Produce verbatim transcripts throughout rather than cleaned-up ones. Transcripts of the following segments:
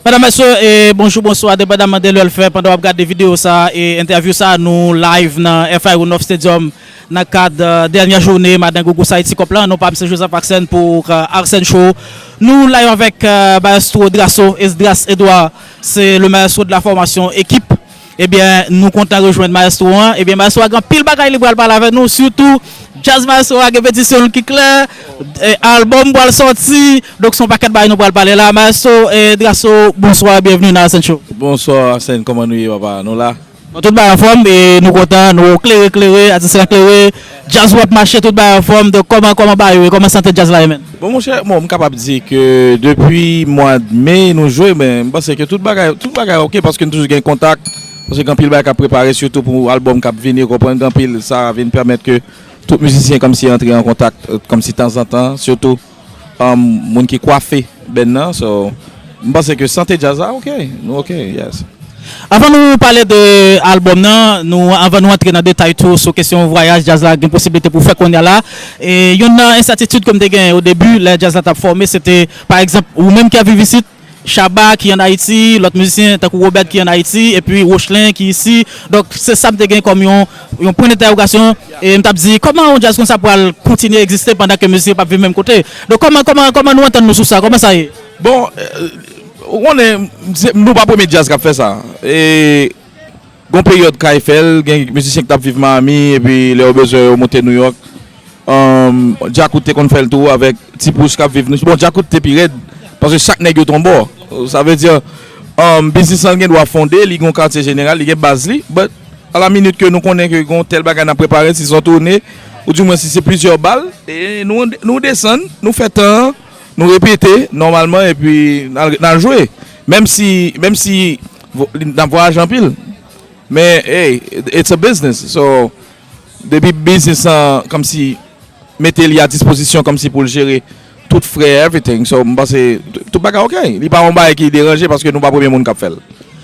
Medam, mesye, e, bonjou, bonswa, depandaman de lè l fè, pandan w ap gade videyo sa a, e, entèvyou sa a, nou live nan F I O North Stadium, nan kad, e, dènyè jounen Madan Gougous Haiti Cup lan, non pa m se Joseph Arsène pou, e, Arsène Show. Nou live avèk, e, maestro Drasso, Esdras Edouard, se le maestro de la formation Ekip. Ebyen, nou kontan rejwenn maestro an. Ebyen, maestro a gen anpil bagay li pral pale avè nou, sitou djaz maestro a gen petisyon l ki klè, e, albòm pral sòti, donk se yon pakèt bagay nou pral pale la. Maestro, e, Drasso, bonswa, byenveni nan Arsène Show. Bonswa, Arsène, kòman nou ye, papa? Nou la? Bon, tout bagay anfòm, e nou kontan, nou klere, klere, atis lan klere, djaz w ap mache, tout bagay anfòm, donk kòman, kòman bagay yo ye, kòman sante djaz la ye, menm? Bon, monchè, bon, m kapab di ke depi mwa me nou jwe, men m panse ke tout bagay, tout bagay oke, paske n toujou gen kontak, paske gen anpil bagay k ap prepare, sitou pou albòm k ap vini, ou konprann, gen anpil, sa vin pèmèt ke tout mizisyen kòmsi antre an kontak, e, kòmsi tanzantan, sitou, um, moun ki kwafe band nan, so, m panse ke sante djaz la, oke, nou oke, yes. Anvan nou pale de albòm nan, nou, anvan nou antre nan detay tou sou kesyon vwayaj djaz la gen posiblite pou fè kounye a la, e youn nan ensètitid ke m te genyen o debi, lè djaz la t ap fòme, se te, pa egzanp, ou menm ki ap viv isit, Shabba ki ann Ayiti, lòt mizisyen tankou Robert ki ann Ayiti, epi Rochlen ki isi. Donk, se sa m te gen kòm yon, yon pwen dentèwogasyon, e m t ap di, kòman yon djaz konsa pral kontinye egziste pandan ke mizisyen p ap viv menm kote? Donk, kòman, kòman, kòman nou antann nou sou sa? Kòman sa ye? Bon, e, ou konnen, se, nou pa premye djaz k ap fè sa. E, gon peryòd Kay fè l, gen mizisyen ki t ap viv Miami, epi lè yo bezwen yo monte New York. Um, Djakout te konn fè l tou avèk Ti Pouch k ap viv New York. Bon, Djakout te pi rèd, paske chak nèg yo t yon bò. Sa vle di, um, biznis lan gen dwa fonde, li gen yon katye jeneral, li gen baz li, but a la minit ke nou konnen ke gen yon tèl bagay n ap prepare, si se yon toune, oudimwen si se plizyè bal, e nou, nou desann, nou fè tan an, nou repete nòmalman, epi n al, n al jwe. Menm si, menm si vo-, n ap vwayaje anpil. Men, hey, it's a business. So, depi biznis lan kòmsi mete li a dispozisyon kòmsi pou l jere tout frè, everything. So, m panse t-, tout bagay oke. Li pa yon bagay ki deranje paske nou pa premye moun k ap fè l.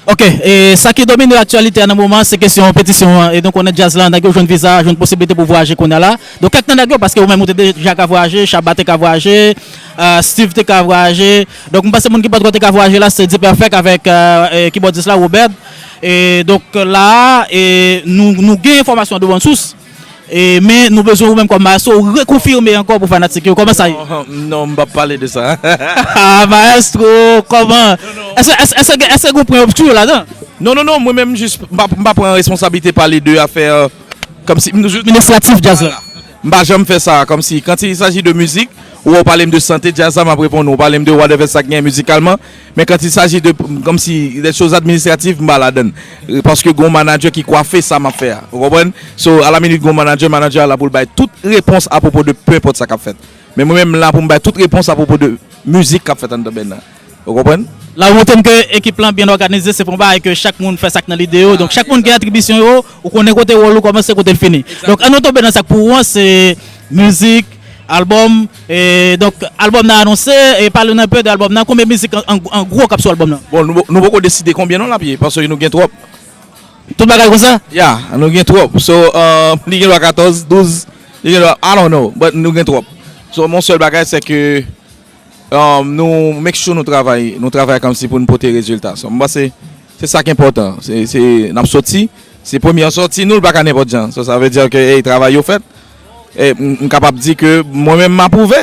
Oke, e sa ki domine aktyalite a nan moman an, se kesyon petisyon an. E nou konnen djaz la, nèg yo jwenn viza, jwenn posiblite pou vwayaje kounye a la. Donk, kèk nan nèg yo, paske ou menm ou te deja ka vwayaje, Shabba te ka vwayaje, e, Steve te ka vwayaje. Donk, m panse moun ki poko te ka vwayaje la, se D-Perfect avèk, e, e, kibòdis la, Robert. E donk, la a, e, nou, nou gen enfòmasyon de bòn sous. E, men nou bezwen ou menm kòm maestro, ou rekonfime ankò pou fanatik yo. Kòman sa ye? Non, non, m p ap pale de sa. Ah, maestro, kòman? Èske, èske, èske, èske gen pwen obskur ladan? Non, non, non, mwen menm jis, m pa, m pa pran responsablite pale de afè, kòmsi, m toujou administratif djaz la. M pa janm fè sa, kòmsi, quand il s'agit de musique, ou, ou pale m de sante djaz la, m ap reponn ou, ou pale m de whatever sa k genyen mizikalman, men quand il s'agit de, kòmsi, de choz administratif, m pa ladann. Paske gon manadjè ki kwafe sa m ap fè a. Ou konprann? So, a la minit gon manadjè, manadjè a la pou l bay tout repons apwopo de peu importe sa k ap fèt. Men mwen menm m la pou m bay tout repons apwopo de mizik k ap fèt anndan band nan. Ou konprann? La ou montre m ke ekip lan byen òganize, se pa yon bagay ke chak moun fè sa k nan lide yo. Donk chak moun gen atribisyon yo, ou konnen kote wòl ou kòmanse, kote l fini. Donk an nou tonbe nan sa k pou ou an, se mizik, albòm, e donk albòm nan anonse, e pale nou enpe de albòm nan, konbyen mizik an, an, an gwo k ap sou albòm nan? Bon, nou, nou poko deside konbyen non l ap ye, paske nou gen twòp. Tout bagay konsa? Ya, nou gen twòp. So, um, li gen dwa katòz, douz, li gen dwa, I don't know, but nou gen twòp. So, mon sèl bagay, se ke, um, nou make sure nou travay, nou travay kòmsi pou n pote rezilta. So, m panse, se sa k enpòtan. Se, se, n ap soti, se premye an sòti, nou, l pa ka nenpòt jan. So, sa vle di ke, hey, travay yo fèt. E, m, m kapab di ke mwen menm, m apwouve.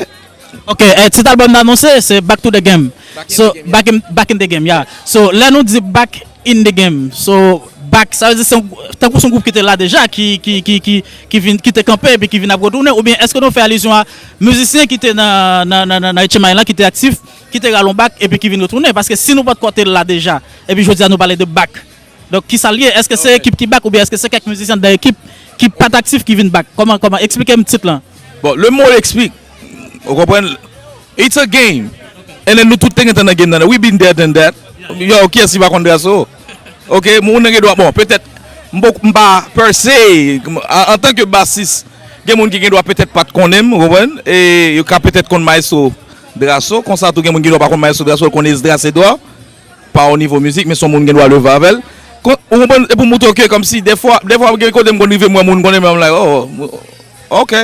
Ok, e, tit albòm nan anonse, se Back to the Game. So, Back in, Back in the Game, yeah. So, lè nou di Back in the Game, so, back, sa vle di se yon, tankou se yon gwoup ki te la deja, ki, ki, ki, ki, ki vin, ki te kanpe, epi ki vin ap retounen, oubyen èske nou fè alizyon a mizisyen ki te nan, nan, nan, nan, nan H M I lan, ki te aktif, ki te rale yon back, epi ki vin retounen? Paske si nou pa t ko te la deja, epi jodi a nou pale de back, donk, kisa l ye? Èske se ekip ki back oubyen èske se kèk mizisyen anndan ekip ki pa t aktif ki vin back? Kòman, kòman? Eksplike m tit lan. Bon, le mot explique. Ou konprann? It's a game. And then nou tout te gentan nan game nan. We been there, done that. Yo, kiyès ki pa konn Drasso? Ok, moun nan gen dwa, bon, petèt, m poko, m pa per se, an, antanke basis, gen moun ki gen dwa petèt pa t konnen m, ou konprann? E yo ka petèt konn Maestro Drasso, konsa tou gen moun ki gen dwa pa konn Maestro Drasso, l konn Esdras Edouard. Pa o nivo mizik, men se yon moun gen dwa leve avè l. Kon-, ou konprann? E pou moutre w ke kòmsi dèfwa, dèfwa gen kote m konn rive m wè moun konnen, men m like, oh, ok.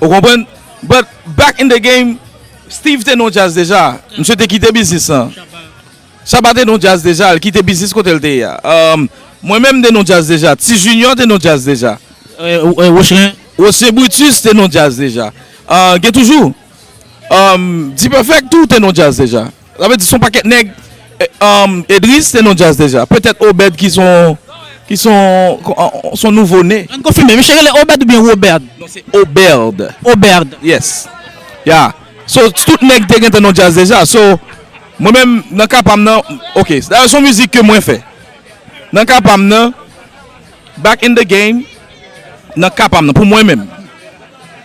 Ou konprann? But back in the game, Steve te nan djaz deja. Misye te kite biznis lan. Shabba te nan djaz deja, l kite biznis kote l te ye a. Um, mwen menm m te nan djaz deja. Ti Junior te nan djaz deja. Wochelin. Roche Brutus te nan djaz deja. Uh, gen toujou. Um, D-Perfect tou te nan djaz deja. Sa vle di se yon pakèt nèg. Eh, um, Edris te nan djaz deja. Petèt Obed ki son ki son son nouvo ne. Ann konfime, misye rele Obed oubyen Robert? Non, se Oberd. Oberd. Yes. Yeah. So, tout nèg te gentan nan djaz deja. So, mwen menm, nan ka pa m nan, ok, dayè se yon mizik ke mwen fè. Nan ka pa m nan, back in the game, nan ka pa m nan, pou mwen menm,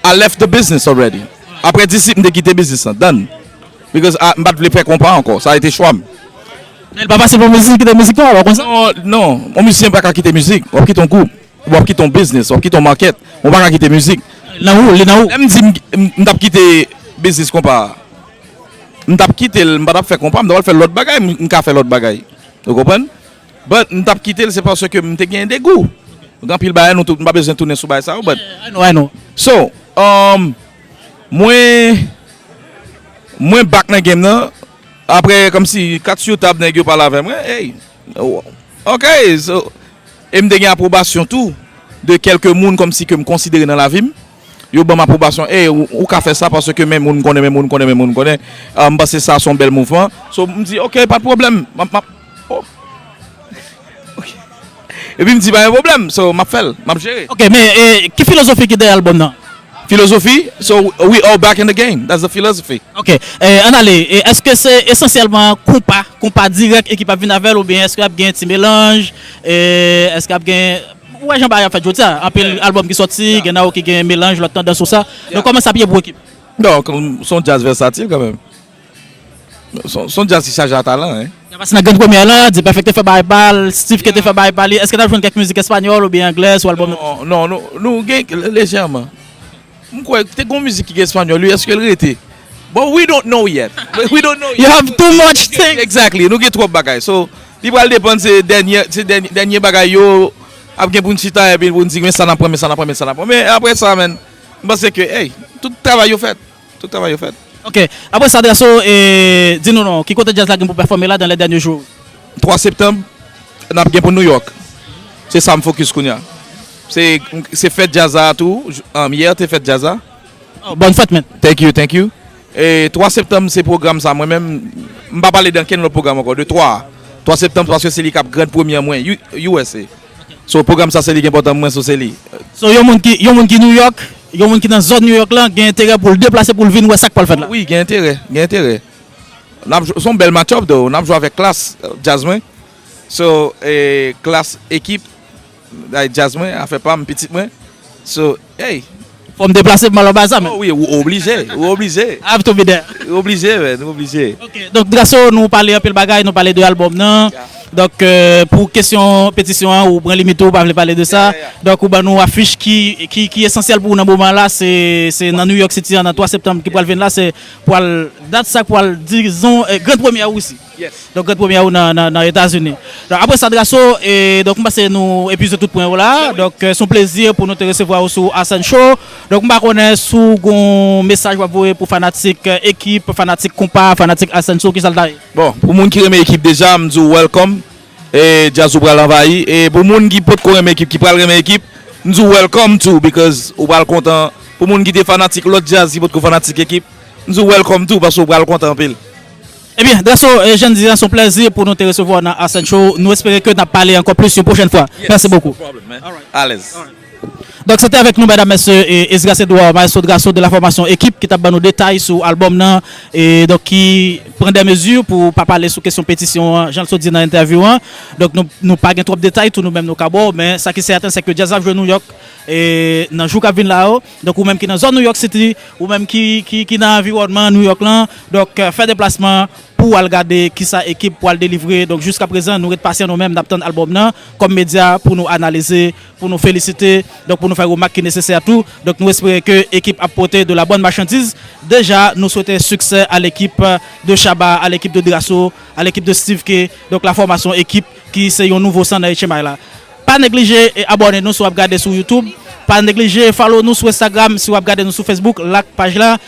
I left the business already. Apre Disip, m te kite biznis lan, done. Because ah, m pa t vle fè konpa ankò, sa a été chwa m. Men li pa fasil pou yon mizisyen kite mizik lan, ou konn sa? Non, non, yon mizisyen pa ka kite mizik, w ap kite yon gwoup, w ap kite yon biznis, w ap kite yon makèt, ou pa ka kite mizik. Li nan ou, li nan ou. Lè m di m, m, m t ap kite biznis konpa a, m t ap kite l, m pa t ap fè konpa, m ta pral fè lòt bagay, m, m ka fè lòt bagay. Ou konprann? But m t ap kite l, se paske m te gen degou. Gen anpil bagay nou tout, m pa bezwen tounen sou bagay sa yo, but. Yeah, I know, I know. So, um, mwen, mwen back nan game nan, apre, kòmsi, kat sou tab, nèg yo pale avè mwen, hey, oh, ok, so, e m te gen apwobasyon tou, de kèlke moun, kòmsi, ke m konsidere nan lavi m, yo ban m apwobasyon, ey, ou, ou ka fè sa paske men moun konnen, men moun konnen, men moun konnen. Ah, m panse sa se yon bèl mouvman. So, m di, ok, pa t pwoblèm. M ap, m ap, oh. Ok. Epi m di, pa gen pwoblèm. So, m ap fè l, m ap jere. Ok, men e, ki filozofi ki dèyè albòm nan? Filozofi? So, we are back in the game. That's the philosophy. Ok, e, ann ale. E, èske se esansyèlman konpa, konpa dirèk ekip ap vin avè l, oubyen èske ap gen ti melanj? E, èske ap gen Ou wè jan bagay ap fèt jodi a, anpil albòm ki sòti, gen nan yo ki gen melanj lòt tandans ou sa. Donk kòman sa ap ye pou ekip? Donk, se yon djaz vèsatil kanmenm. Se yon- se yon djaz ki chaje a talan, en. Sa pase nan grenn premyè lan, D-Perfect te fè bagay pa l, Steve K te fè bagay pa li. Èske n ap jwenn kèk mizik espanyòl oubyen anglè sou albòm nan? Non, non, nou, nou gen lejèman. M kwè te gon mizik ki gen espanyòl wi, èske l rete? But we don't know yet. We don't know yet. You have too much things. Exactly, nou gen twòp bagay. So, li pral depann se dènye, se dènye, dènye bagay yo ap gen pou n chita epi pou n di men sa n ap pran, men sa n ap pran, men sa n ap pran. Men apre sa, man, m panse ke, hey, tout travay yo fèt. Tout travay yo fèt. Ok, apre sa, Drasso, e, di nou non, ki kote djaz la gen pou pèfòme la dans les derniers jours? Twa septanm, n ap gen pou New York. Se sa m fokis kounye a. Se, se fèt djaz la tou. J- um, yè te fèt djaz la. Oh, bòn fèt, men. Thank you, thank you. E twa septanm, se pwogram sa. Mwen menm, m pa pale de ankenn lòt pwogram ankò. De twa a. Twa septanm, paske se li k ap grand premyè mwen, U- U S A. So, pwogram sa, se li ki enpòtan pou mwen, so se li. So, yon moun ki, yon moun ki New York, yon moun ki nan zòn New York lan, gen enterè pou l deplase pou l vin wè sa k pral fèt la? Wi, gen enterè, gen enterè. N ap jwe, se yon bèl match-up, though. N ap jwe avèk Klass, djaz mwen. So, e, Klass ekip, djaz mwen, afè pa m, pitit mwen. So, hey. Fò m deplase pou m al anba sa, men. Oh wi, ou oblije, ou oblije. I have to be there. Ou oblije, man, ou oblije. Ok, donk, Drasso, nou pale anpil bagay, nou pale de albòm nan. Donk, e, pou kesyon petisyon an, ou pran limit ou, ou pa vle pale de sa. Donk, ou ban nou afich ki, ki, ki esansyèl pou ou nan moman la, se, se nan New York City an, nan twa septanm ki pral vin la, se pral, dat sa k pral, dizon, e, gran premyè ou isi. Donk, gran premyè ou nan, nan, nan Etazini. Donk, apre sa, Drasso, e, donk, m panse nou epuize tout pwen yo la. Donk, e, se yon plezi pou nou te resevwa ou sou Arsène Show. Donk, m pa konnen si w gon mesaj w ap voye pou fanatik, e, ekip, fanatik konpa, fanatik Arsène Show, kisa l ta ye? Bon, pou moun ki renmen ekip deja, m di w welcome. E djaz ou pral anvayi. E pou moun ki potko renmen ekip, ki pral renmen ekip, m di w welcome too, because ou pral kontan. Pou moun ki te fanatik lòt djaz, ki potko fanatik ekip, m di w welcome too, paske ou pral kontan anpil. Ebyen, Drasso, e, jan n di a, se yon plezi pou nou te resevwa w nan Arsène Show. Nou espere ke n ap pale ankò plis yon pwochèn fwa. Mèsi bokou. Alèz. Donk, se te avèk nou, medam, mesye, e, Esdras Edouard, maestro Drasso de la formation Ekip, ki t ap ban nou detay sou albòm nan, e, donk, ki pran dè mezi pou pa pale sou kesyon petisyon an, jan l sot di nan entèvyou an. Donk, nou, nou pa gen twòp detay, tou nou menm nou ka ba w, men sa ki sèten, se ke djaz ap jwe New York, e, nan jou k ap vin la yo. Donk, ou menm ki nan zòn New York City, ou menm ki, ki, ki nan anviwònman New York lan, donk, e, fè deplasman pou w al gade kisa ekip pral delivre. Donk, jiskaprezan, nou ret pasyan nou menm, n ap tann albòm nan kòm medya pou nou analize, pou nou felisite, donk, pou nou fè remak ki nesesè tou. Donk, nou espere ke ekip ap pote de la bonne marchandise. Deja, nou swete siksè à l'équipe de Shabba, à l'équipe de Drasso, à l'équipe de Steve K. Donk, la formation Ekip ki se yon nouvo san nan H M I la. Pa neglije e abòne nou si w ap gade sou YouTube. Pa neglije follow nou sou Instagram, si w ap gade nou sou Facebook, like paj la.